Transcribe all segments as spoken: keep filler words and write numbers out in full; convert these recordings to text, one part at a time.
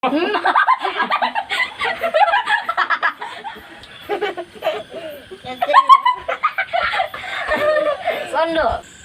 Sondo.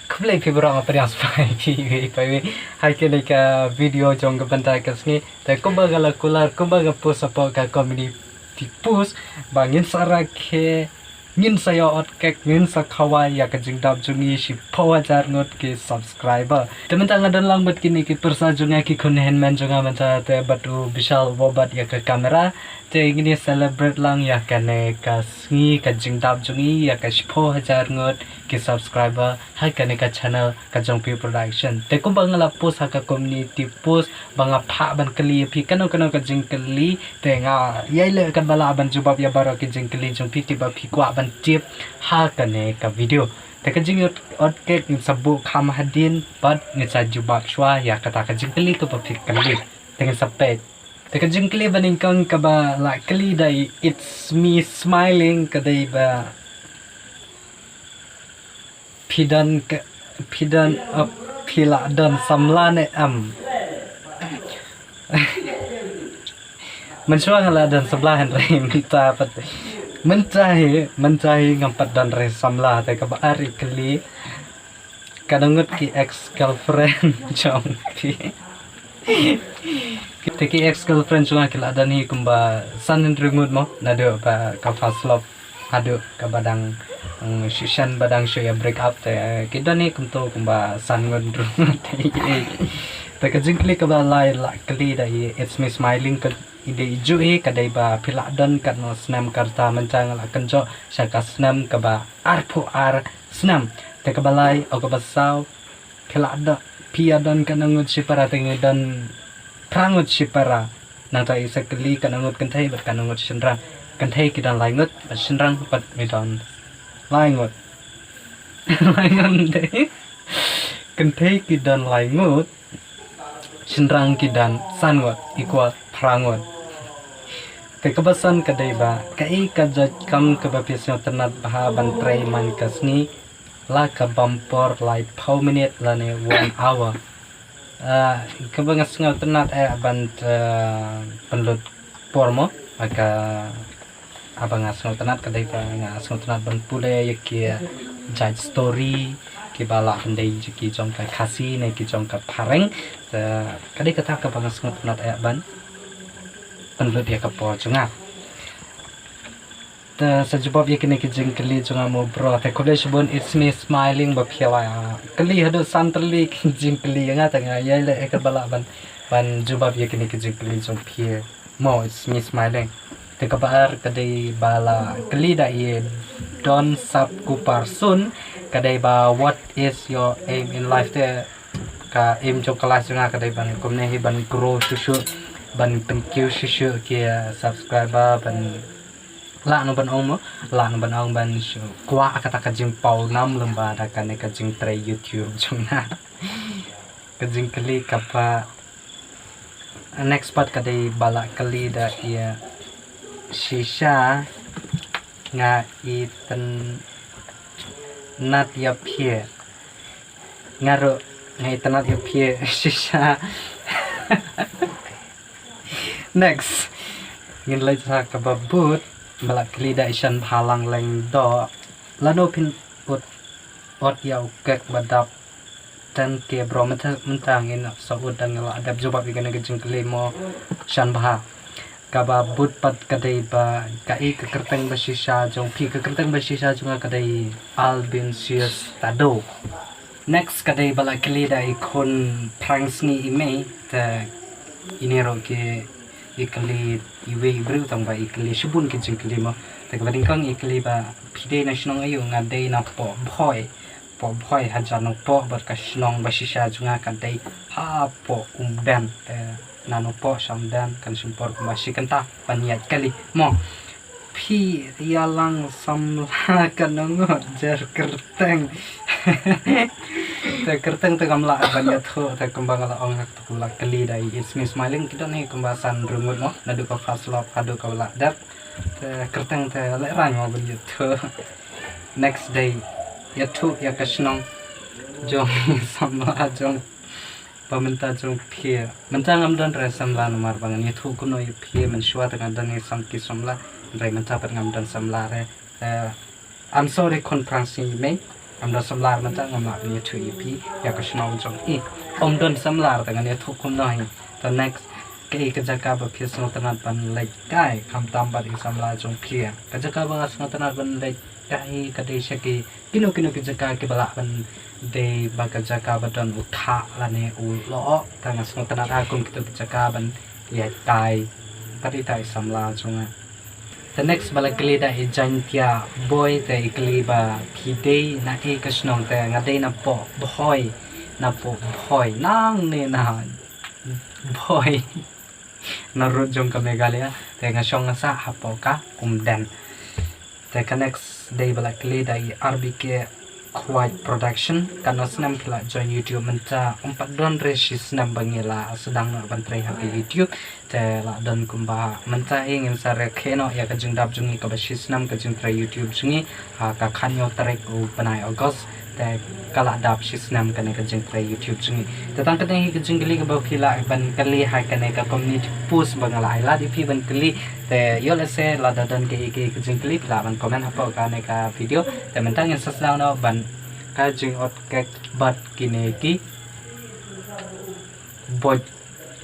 Khublei phi baroh, nga pdiang sngewbha ïa phi iwei pa iwei ha kane ka video jong ka bynta ka sngi. Te kumba nga la kular, kumba nga post hapoh ka community post ba ngin sa rakhe, ngin sa ïa ot kek, ngin sa khawai ïa ka jingdap jong ngi shiphew hajar ngut ki subscriber. Te mynta nga don lang bad kine ki pyrsa jong nga, ki khun hynmen jong nga mynta, te bad u Bishal uba bat ïa ka camera. Te ngin ïa celebrate lang ïa kane ka sngi ka jingdap jong ngi ïa ka shiphew hajar ngut ki subscriber ha kane ka channel ka jong phi production. Te kumba nga la post ha ka community post ba nga phah ban kylli ïa phi kano kano ka jingkylli, te nga ïai leh katba lah ban jubab ïa baroh ki jingkylli jong phi kiba phi kwah ban tip ha kane ka video. Te ka jingïoh ot kek ngin sa buh kham hadien bad ngin sa jubab shuwa ïa kata ka jingkylli kaba phi kylli. Te ngin sa peit. Te ka jingkylli banyngkong kaba la kylli da i It's Me Smiling ka dei ba phi don ka, phi don, uh, phi la don samla ne em? Mynshuwa nga la don samla hynrei mynta pat, mynta hi, mynta hi ngam pat don re samla. Te kaba ar i kylli, kano ngut ki ex girlfriend jong phi? Te ki ex girlfriend jong nga ki la don hi kumba san hynriew ngut mo, naduh ba ka first love haduh kaba dang, mm, shisien ba dang shu ïa break up, te ki don hi kumto kumba san ngut hynriew ngut. Te ka jingkylli kaba lai la kylli da i It's Me Smiling ka i dei i ju hi, ka dei ba phi la don katno snem. Ka rta mynta nga la kynjoh sha ka snem kaba arphew ar snem. Te kaba lai, o kaba saw, phi la don, phi ïa don katno ngut shipara? Te ngi don phra ngut shipara. Nangta i sa kylli katno ngut kynthei bad katno ngut shynrang. Kynthei ki don lai ngut bad shynrang pat ngi don lai ngut. Lai ngut de. Kynthei ki don lai ngut, shynrang ki don san ngut, equal phra ngut. Te kaba san ka dei ba kaei ka jait kam kaba phi sngewtynnat bha ban trei man ka sngi, la ka bam por laiphew minit lane one hour? Ah, kaba nga sngewtynnat eh ban, ah, pynlut por mo, ka, haba nga sngewtynnat ka dei ba nga sngewtynnat ban pule ïa ki jait story kiba lah ban dei ki jong ka Khasi ne ki jong ka Phareng. Te ka dei kata kaba nga sngewtynnat eh ban pynlut ïa ka por jong nga. Te sa jubab ïa kine ki jingkylli jong nga mo bro. Te khublei shibun It's Me Smiling ba phi la kylli haduh san tylli ki jingkylli ïa nga, te nga ïai leh eh katba lah ban, ban jubab ïa kine ki jingkylli jong phi mo It's Me Smiling. Te kaba ar ka dei ba la kylli da i Don Sap Kupar Sun, ka dei ba what is your aim in life? Te ka aim jong ka life jong nga ka dei ban kumne hi, ban grow shuh shuh, ban pynkiew shuh shuh ki subscriber, ban lah noh ban ong mo, lah noh ban ong ban shu kwah kata ka jingpaw nam lem bad kane ka jingtrei YouTube jong nga. Ka jingkylli kaba next part ka dei ba la kylli da i Shisha, nga itynnat ïa phi. Nga ruh nga itynnat ïa phi Shisha. Next. Ngin leit sha kaba bud ba la kylli da i Shanbhalang Lyngdoh. Lano phin ot, ot ïa u kek ba dap ten K bro? Mynta, mynta ngin sa ot da nga la dep jubab ïa kane ka jingkylli mo Shanbha. Kaba bud pat ka dei ba kaei ka kyrteng ba shisha jong phi? Ka kyrteng ba shisha jong nga ka dei Albinsius Tado. Next ka dei ba la kylli da i khun phrang sngi i mei, te ine ruh ki, i kylli iwei i briew tang ba i kylli shibun ki jingkylli mo. Te kaba nyngkong i kylli ba phi dei na shnong aïu? Nga dei na Pohbhoi. Pohbhoi hajan Nongpoh, bad ka shnong ba shisha jong nga ka dei hapoh Umden. Te na Nongpoh sha Umden kan shim por kumba shi kynta ban ïaid kali mo. Phi ïalang samla katno ngut? Jer kyrteng. Te kyrteng te kam lah ban ïathuh, te kumba nga la ong ha kata ka la kylli da i It's Me Smiling, ki don hi kumba san hynriew ngut mo, naduh ka first love haduh ka la dep. Te kyrteng te lehraiñ mo ban ïathuh. Next day, ïathuh ïa ka shnong jong samla jong Ba mynta jong phi. Mynta ngam don re samla namar ba ngan ïathuh kumno ïa phi mynshuwa te nga don ïa sam ki samla. Hynrei mynta pat ngam don samla re. Eh, I'm sorry khun phrang sngi mei. Ngam don samla re mynta ngam lah ban ïathuh ïa phi ïa ka shnong jong i. Ym don samla re te ngan ïathuh kumno hi. Te next, kaei ka jaka ba phi sngewtynnat ban leit kai khamtam bad i samla jong phi. Ka jaka ba nga sngewtynnat ban leit kai ka dei sha ki kino kino ki jaka kiba lah ban dei ba ka jaka ba don u thah lane u lyoh. Te nga sngewtynnat ha kum kito ki jaka ban ïatai bad ita i samla jong nga. Te next ba la kylli da i Jaiñtia Boi, te i kylli ba phi dei na ei ka shnong, te nga dei na Pohbhoi, na Pohbhoi. Nangne na Bhoi. Na rud jong ka Meghalaya, te nga shong nga sah hapoh ka Umden. Te ka next dei ba la kylli da i R B K Khwai Production, katno snem phi la join YouTube mynta? Ym pat don re shi snem ba ngi la sdang noh ban trei ha ka YouTube. Te la don kumba mynta hi ngin sa rakhe noh ïa ka jingdap jong ngi kaba shi snem ka jingtrei YouTube jong ngi. Ha ka khatñiew tarik u bnai August te ka la dap shi snem kane ka jingtrei YouTube jong ngi. Te tang kane hi ka jingkylli kaba phi lah ban kylli ha kane ka community post ba nga la ai lad ïa phi ban kylli. Te ïoh lehse lada don kaei kaei ka jingkylli phi lah ban comment hapoh kane ka video. Te mynta ngin sa sdang noh ban ka jingot kek bad kine ki boi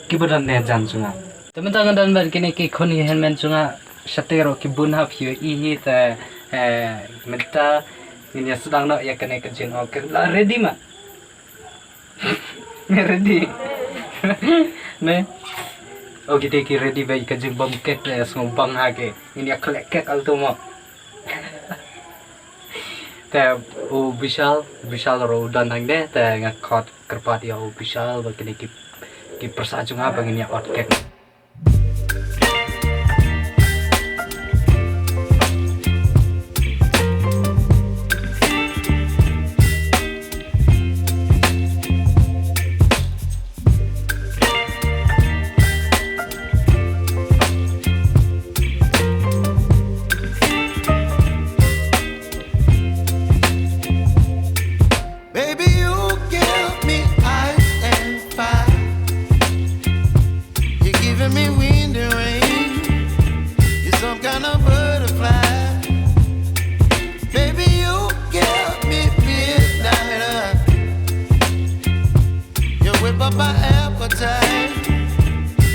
kiba don ne jan jong nga. Te mynta nga don bad kine ki khun ki hynmen jong nga, shatei ruh ki bun hap ïohi hi te, eh, mynta ngin ïa sdang noh ïa kane ka jingong kek. La ready ma? Ready. Ne? O kite ki ready ba ïa ka jingbam kek te sngewbang ha ke. Ngin ïa khleh kek alto mo. Te u Bishal, Bishal ruh u don hangne, te nga khot kyrpad ïa u Bishal ba kine ki, ki pyrsa jong nga ba ngin ïa ot kek. Baby, you give me ice and fire. You're giving me wind and rain. You're some kind of butterfly. Baby, you give me midnight oil. You whip up my appetite.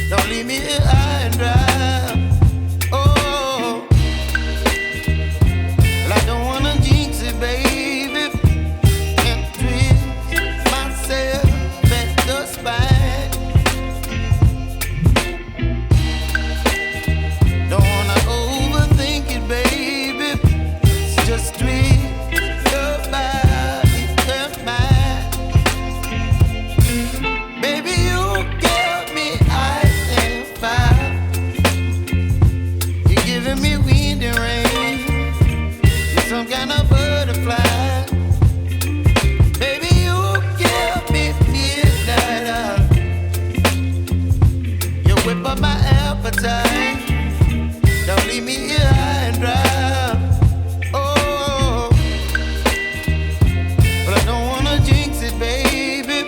Don't leave me here high and dry. Oh, well, I don't wanna jinx it, baby, and twist myself at the spine. Don't wanna overthink it, baby. It's just twist your body and mine. Baby, you give me ice and fire. You're giving me wind and rain. You're some kind of butterfly. Baby, you give me midnight oil. You whip up my appetite. Don't leave me here high and dry. Oh, but I don't wanna jinx it, baby.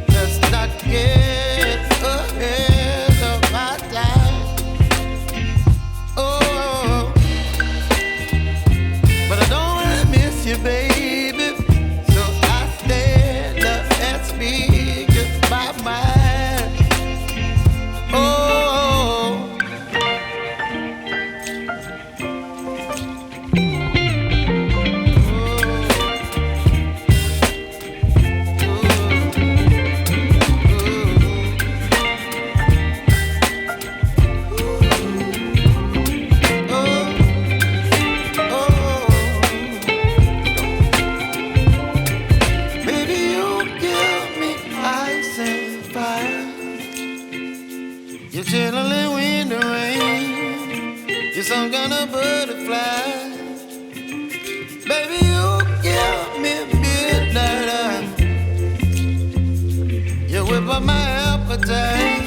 Let's not get ahead of my time. Oh, but I don't wanna miss you, baby. So I stand up and speak just my mind. Oh. Baby, you give me ice and fire. You're chilling in the rain. You're some kind of butterfly. Baby, you give me midnight oil. You whip up my appetite.